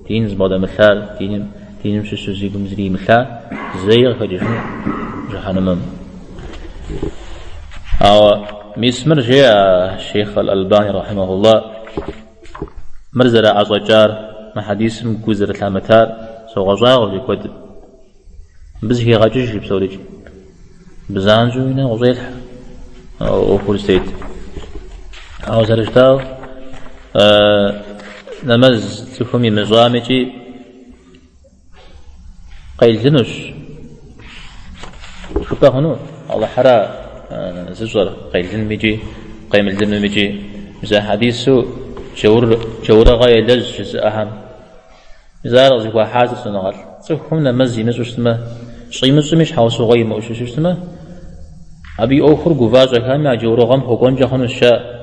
дин зыбгъэдэмылъар, диным. Диным щыщу зи гум зыри имылъа зэи къыхэкӏыжынукъым жыхьэнэмэм. Ауэ мис мыр жеӏэ Шейхъ Аль-Албани рахьимахулла, мыр зэраӏэщӏэкӏар, мы хьэдисым гу зэрылъамытар согъэщӏагъуэ жи куэдым. Мыбы зыхегъэкӏыж жи псорикӏ. Мыбы занщӏэу и нэгу къыщӏелъхьэ ӏуэхур зытет. Ауэ зэрыжытӏауэ, нэмэз цӏыхум имыщӏам икӏи къелынущ. Жыпӏэ хъуну, Алыхьыра зыщӏэр къелынум икӏи къемылынум икӏи. Мис а хьэдису джаурыгъэ елэжь жызыӏэхэм. Мис ар къызыхуахьар сыт щӏэныгъэлӏ? Цӏыхум нэмэз имыщӏу щытмэ, щӏимыщӏми щхьэусыгъуэ имыӏэу щытмэ, абы и ӏуэхур гува щӏэхами а джаурыгъэм хуэкӏуэнкӏэ хъунущ жаӏэ.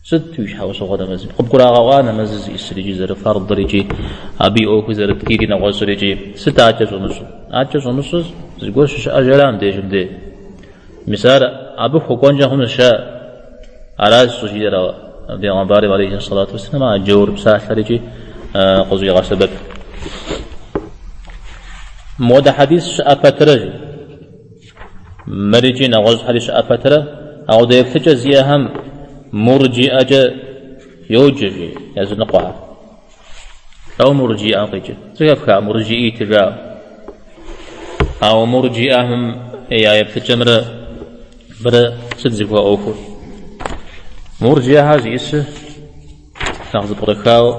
Сыт уи щхьэусыгъуэ нэмэзым? Къыбгурагъэӏуа нэмэзыр зиӏысыр икӏи зэрыфэрдыр икӏи абы и ӏуэхур зэрыткӏийри нэгъуэщӏыр икӏи сыт акӏэ щӏумыщӏыр? Акӏэ щӏумыщӏыр зыгуэр щыщыӏэжара мыбдежым дей? Мис ар абы хуэкӏуэнкӏэ хъунущ жаӏэ. Аращ щӏыжиӏэр бегъымбарым алейхи сэлату уэсселам а джаур псалъэр икӏи къыщӏигъэсэбэп. Мыуэдэ хьэдис щыӏэ пэтрэ жи. Мыр икӏи нэгъуэщӏхэри щыӏэ пэтрэ, ауэдэ еплъыкӏэ зиӏэхэм мурджиӏэкӏэ йоджэ жи языныкъуэхэр. Лӏо мурджиӏэм къикӏыр? Зэхэфха мурджиӏит жаӏэу. Ауэ мурджиӏэхэм я еплъыкӏэмрэ мырэ сыт зыхуэӏуэхур? Мурджиӏэхэр зиӏысыр нэхъ зэпкърыхауэ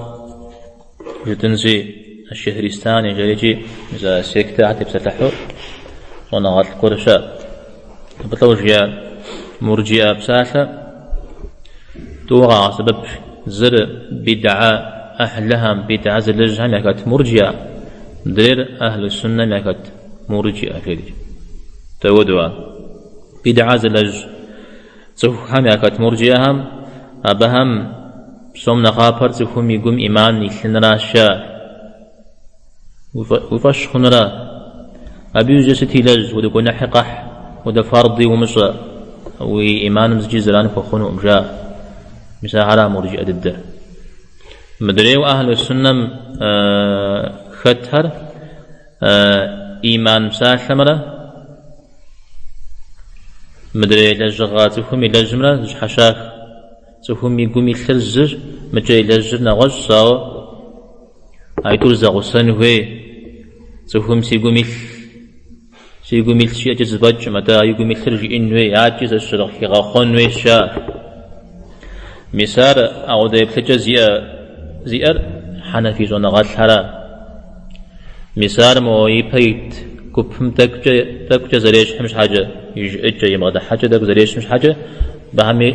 жытӏынщи, Шехристани жарикӏи мис а сектэхэр тепсэлъыхьу щӏэныгъэлӏ гуэр щыӏэ. Абы лӏо жиӏар? Мурджиӏэ псалъэ тӏууэ къагъэсэбэп. Зыр бидгьэ ӏыхьлыхэм, бидгьэ зылэжьхэм яхэт мурджиӏэ, мыдрейр ахьлу суннэм яхэт мурджиӏэ жерикӏ. Дауэдэу ар? Бидгьэ зылэжь цӏыхухэм яхэт мурджиӏэхэм абыхэм псом нэхъапэр цӏыхум и гум ӏиман илъынращ жаӏэ. Уи фӏэщ хъунра? Абы иужькӏэ сыт илэжь, уэдэ гуэныхьи къэхь, уэдэ фарди умыщӏэ, уи ӏиманым зыкӏи зэран хуэхъунукъым, жаӏэ. Мис ахьэра мурджиӏэ дыдэр. Мыдрейуэ ахьлу суннэм хэтхэр ӏиман псалъэмрэ мыдрей лэжьыгъэ цӏыхум илэжьымрэ зыщхьэщах. Цӏыхум и гум илъыр зыщ, мыкӏэ илэжьыр нэгъуэщӏщ, ауэ Аитӏур зэгъусэн хуей, цӏыхум си гум илъ, си гум илъ жиӏэкӏэ зэфӏэкӏым, атӏэ а и гум илъыр жиӏэн хуей, акӏи зэщӏрыхигъэхъуэн хуейщ, жаӏэ. Мис ар ауэдэ еплъыкӏэ зиӏэ, зиӏэр хьэнэфий щӏэныгъэлӏхьэра. Мис ар мо ипэ ит гупым тӏэкӏукӏэ, тӏэкӏукӏэ зэрещхьым щхьэкӏэ, и жыӏэкӏэ, и бгъэдыхьэкӏэ тӏэкӏу зэрещхьым щхьэкӏэ, абыхэми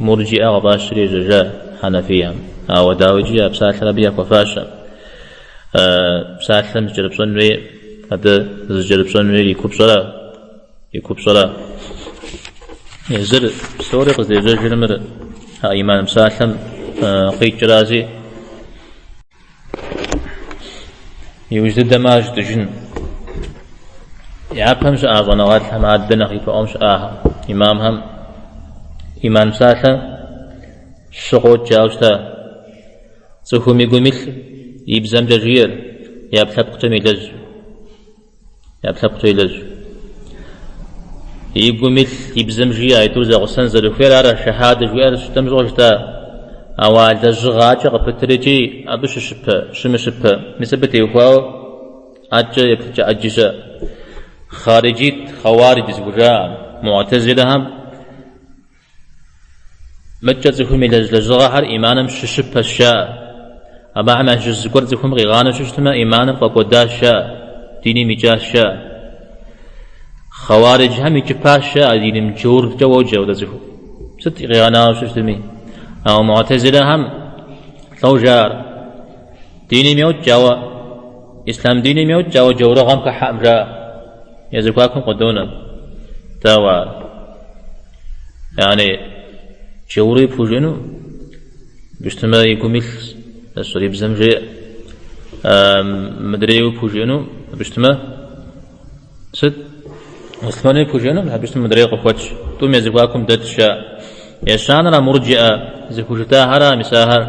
мурджиӏэ къыфӏащри ежьэжа хьэнэфийхэм. Ауэ дауикӏи а псалъэр абы яхуэфащэкъым. Псалъэм зыкӏэрыпщӏэн хуей, атӏэ зыкӏэрыпщӏэн хуейр и купщӏэра, и купщӏэра. Езыр псори къыздежьэжыр мыр а ӏиман псалъэм къикӏрази, Иужь дыдэм ар жытӏыжын. Япэм щыӏа щӏэныгъэлӏхэм, адэ нэхъ ипэӏуэм щыӏахэм, имамхэм ӏиман псалъэ щы къокӏ жаӏэу щыта. Цӏыхум и гум илъ, и бзэмкӏэ жиӏэр, и ӏэпкълъэпкъкӏэм илэжь. И ӏэпкълъэпкъкӏэ илэжь. И гум илъ, и бзэм жиӏэ аитӏур зэгъусэн зэрыхуейр, ар шэхьадэ жиӏэр щытым щыгъуэ жытӏа. Ауэ а лэжьыгъэ акӏэ къыпытыр икӏи абы щыщыпэ, щымыщыпэ. Мис абы теухуауэ акӏэ еплъыкӏэ ӏэджи щыӏэ. Хъариджит, хъэуаридж зыхужаӏэ муӏтэзилэхэм Мыдкӏэ цӏыхум илэжь лэжьыгъэхэр ӏиманым щыщыпэщ, жаӏэ. Абыхэм ящыщ зыгуэр цӏыхум къигъанэу щыщытмэ, ӏиманыр фӏэкӏуэдащ, жаӏэ, диным икӏащ, жаӏэ. Хъэуариджхэм икӏыпащ, жаӏэ, диным джауркӏэ уоджэ апхуэдэ цӏыхум. Сыт къигъэнауэ щыщытми. Ауэ муӏтэзилэхэм лӏо жаӏэр. Диным йокӏ, ауэ ислъам диным йокӏ, ауэ джаурыгъэм хыхьэкъым, жаӏэ. Я зэхуакум къыдонэ. Дауэ ар? Яни, джауруи пхужыӏэну, быщтымэ и гум илъ, нэщӏыр и бзэм жеӏэ. Мыдрейуи пхужыӏэну, быщтымэ сыт? Муслъымэнуи пхужыӏэну, абы щытмэ мыдрейр къыхуэтщ. Тӏум я зэхуакум дэтщ, жаӏэ. Ещанэр а мурджиӏэ зыхужытӏахьэра, мис ахэр.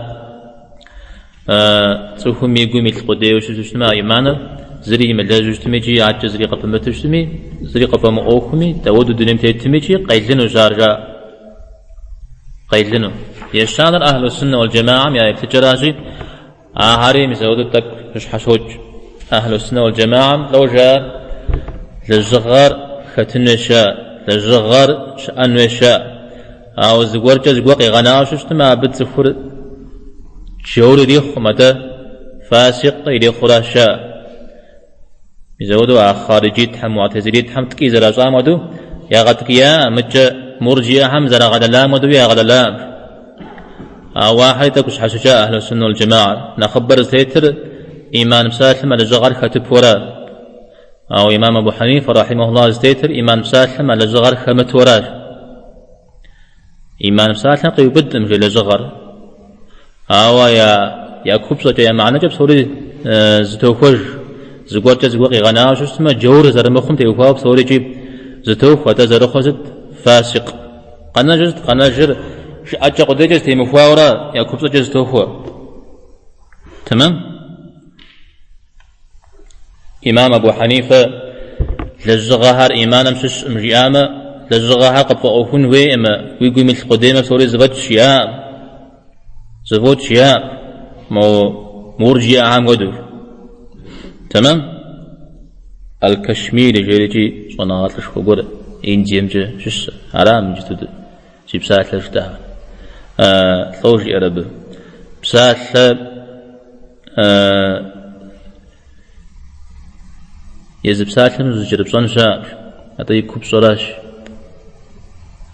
Цӏыхум и гум илъ къудейуэ щыту щытмэ, а иманыр зыри имылэжьу щытми икӏи адэкӏэ зыри къыпымыту щытми, зыри къыфӏэмыӏуэхуми, дауэду дунейм тетми икӏи къелынущ ар жаӏэ. Къелыну. Ещанэр Ахьлу Суннэ уал Джэмаам я еплъыкӏэращи, ахэри мис ауэдэу тӏэкӏу зэщхьэщокӏ. Ахьлу Суннэ уал Джэмаам лӏо жаӏэр лэжьыгъэр хэтын хуейщ жаӏэ, лэжьыгъэр щыӏэн хуейщ жаӏэ. Ауэ зыгуэркӏэ зыгуэр къигъэнауэ щытмэ, абы цӏыхур джаур ирихъум, атӏэ фасикъ ирихъуращ жаӏэ. Мис ауэдэу а хъариджитхэм, муӏтэзилитхэм ткӏий зэращӏам хуэдэу ягъэткӏия, мыкӏэ мурджиӏэхэм зэрагъэлэлам хуэдэуи ягъэлэлакъым. Ауэ ахэри тӏэкӏу щхьэщыкӏа Ахьлу Суннэ уал Джэмаӏэр. Нэхъыбэр зытетыр иман псалъэм а лэжьыгъэр хэтыпэура. Ауэ имам Абу Хьэнифэ рахьимэхуллах зытетыр иман псалъэм а лэжьыгъэр хэмыту аращ. Иман псалъэм къиубыдкъым жи лэжьыгъэр. Ауэ я, я купщӏэкӏэ, я мыхьэнэкӏэ псори зытохуэж. Зыгуэркӏэ зыгуэр къигъэнауэ щытмэ, джаур зэрымыхъум теухуауэ псори икӏи зытохуэ, атӏэ зэрыхъур сыт? Фасикъ. Къэнэжыр сыт? Къэнэжыр жыӏэкӏэ къудейкӏэ зытемыхуауэра, я купщӏэкӏэ зытохуэ. Тэмэм? Имам Абу Хьэнифэ лэжьыгъэхэр иманым щыщкъым жиӏамэ, лэжьыгъэхэр къыпфӏэӏуэхун хуейкъымэ, уи гум илъ къудеймэ псори зэфӏэкӏ жиӏакъым. Зэфӏокӏ жиӏакъым, мо мурджиӏэхэм хуэдэу. Тэмэм? Аль-Кашмири жерикӏи щӏэныгъэлӏышхуэ гуэр Индиемкӏэ щыщ. Арам иджыту зи псалъэ жытӏахэр. Лӏо жиӏэр абы. Псалъэ Езы псалъэм зыкӏэрыпщӏэн щыӏэщ, атӏэ и купщӏэращ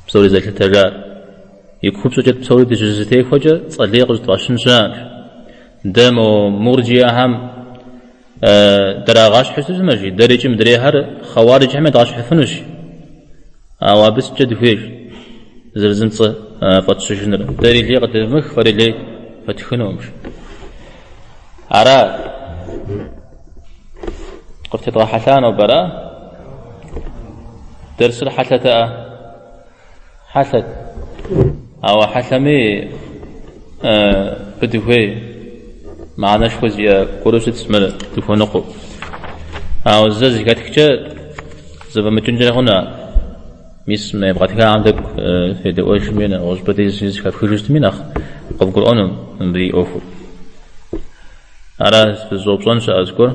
псори зэлъытэжар. И купщӏэкӏэ псори дыщызэтехуэкӏэ цӏэ лей къыщӏытфӏащын щыӏэщ. Дэ мо мурджиӏэхэм драгъэщхьу щытмэ, жи, дэри икӏи мыдрейхэр хъэуариджхэм едгъэщхьыфынущ. Ауэ абы сыткӏэ дыхуейщ зыр зым цӏэ фӏэтщыжыныр. Дэри лей къыдэвмых, фэри лей фэтхынукъым. Ара? Къыфтедгъэхьэлъа нобэ, ара? Дерсыр хьэлъэтэӏэ? Хьэлъэт. Ауэ хьэлъэми абы дыхуей мыхьэнэшхуэ зиӏэ гуэру щытщ мыр дыхуэныкъуэу. Ауэ зэ зэхэтхкӏэ зэфӏэмыкӏынкӏэ хъуну ар. Мис мы ебгъэтхахэм тӏэкӏу федэӏуэжми, нэгъуэщӏыпӏэ деж зэхэфхыжу щытми нэхъ къывгурыӏуэну мыбы и ӏуэхур. Ара фызыщӏэупщӏэн щыӏэ зыгуэр?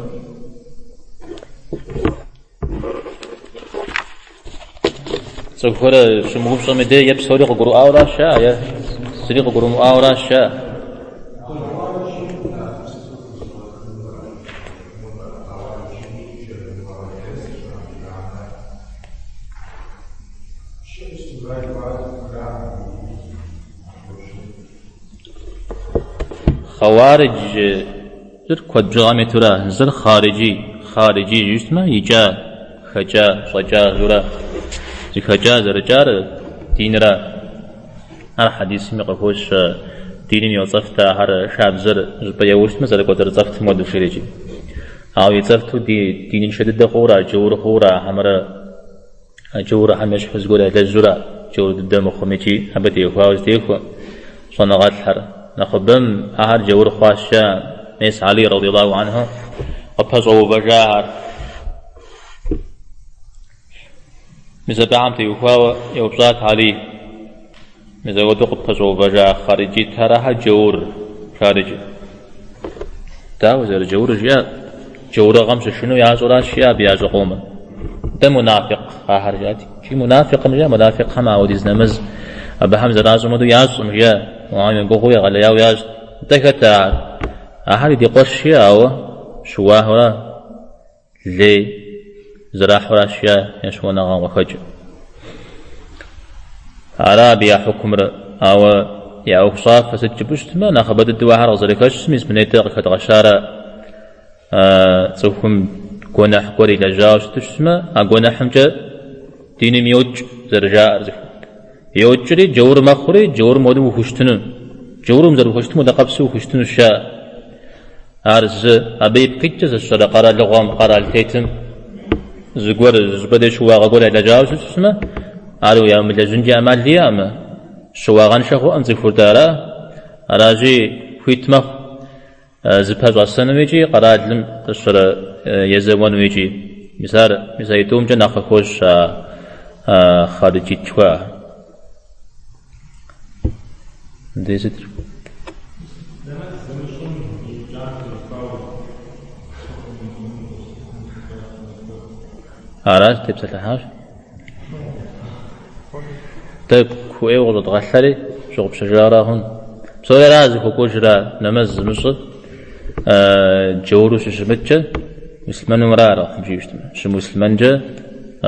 Цӏыхухэр щымыупщӏэм и дей е псори къыгурыӏуауэращ жаӏэ, е зыри къыгурымыӏуауэращ жаӏэ. Хъэуариджыр куэд бжыгъэм итура, зыр хъариджи, хъариджи жиӏэу щытмэ, икӏа, хэкӏа, щӏэкӏа жура. Зыхэкӏа зэрыкӏар динра. Ар хьэдисми къыхощ, диным йоцӏэфт ахэр шабзэр щӏыпӏэ еуэу щытмэ, зэрыкӏуэцӏрыцӏэфтым хуэдэу жерикӏи. Ауэ ицӏэфту диныншэ дыдэ хъуура, джаур хъуура, хьэмэрэ джаурхэм ещхьу зыгуэр ялэжьура, джаур дыдэ мыхъум икӏи абы теухуауэ зытехуэ щӏэныгъэлӏхэр. Нэхъыбэм ахэр джаур хъуащ жаӏэ, мес Алий радиаллаху анху къыпэщӏэувэжахэр. Мис абыхэм теухуауэ еупщӏат Алий. Мис апхуэдэу къыппэщӏэувэжа хъариджитхэр ахэр джаур жарикӏи. Дауэ зэрыджаурыр жиӏа? Джаурыгъэм щышынэу ящӏуращ жиӏа абы ящӏэ къомыр. Дэ мунафикъ ахэр жиӏат. Икӏи мунафикъым жиӏа, мунафикъхэм ауэдиз нэмэз абыхэм зэращӏым хуэдэу ящӏым жиӏа, мохэм я гугъэу егъэлеяуэ ящӏ. Дэ хэт ахэр? Ахэри ди къуэш жиӏа, ауэ щыуахэура? Лей зэрахьуращ жиӏа я щыуэныгъэм къыхэкӏыу. Ара абы я хьукумыр, ауэ я ӏуэхущӏафэ сыт жыпӏэу щытмэ, нэхъыбэ дыдэу ахэр къызэрыхэщым мис мы нетӏэ къыхэдгъэщарэ цӏыхум гуэныхь гуэр илэжьауэ щыту щытмэ, а гуэныхьымкӏэ диным йокӏ зэрыжаӏэр зыху. Йокӏри, джаур мэхъури, джаурым хуэдэу ухущытыну. Джаурым зэрыхущытым хуэдэ къабзэу ухущытынущ жаӏэ. Ар зы, абы ипкъ иткӏэ зыщӏэрэ къэралыгъуэм, къэрал тетым зыгуэр, зыщӏыпӏэ деж щыуагъэ гуэр ялэжьауэ щытмэ, ар ямылэжьынкӏи ӏэмал иӏэкъым. Щыуагъэншэ хъуӏым цӏыхур-тӏэ, ара? Аращи, хуит мэхъу. зыпэщӏэсэну икӏи къэралым щэрэ езэуэну икӏи. Мис ар, мис аитӏумкӏэ нэхъ къыхощ а хъариджит жыхуаӏэхэр. Мыдей сыт? Нэмэз зымыщӏым икӏам теухуауэ Аращ, тепсэлъыхьащ. Дэ куӏейуэ къыщӏэдгъэлъэри, щыгъупщэжара хъун. Псори ара зыхуэкӏуэжра нэмэз зымыщӏыр джауру щыщымыткӏэ, муслъымэну ара Алыхьым жиӏэу щытмэ. Щымуслъымэнкӏэ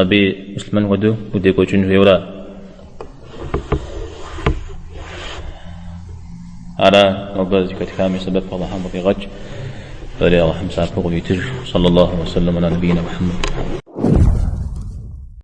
абы муслъымэн хуэдэу удекӏуэкӏын хуейуэра. Ара нобэ зэхэтхам и сэбэп Алыхьым къыдигъэкӏ. Дэри Алыхьым псапэу къыдитыж. Саллаллаху уассалам аля набийна Мухьэммэд.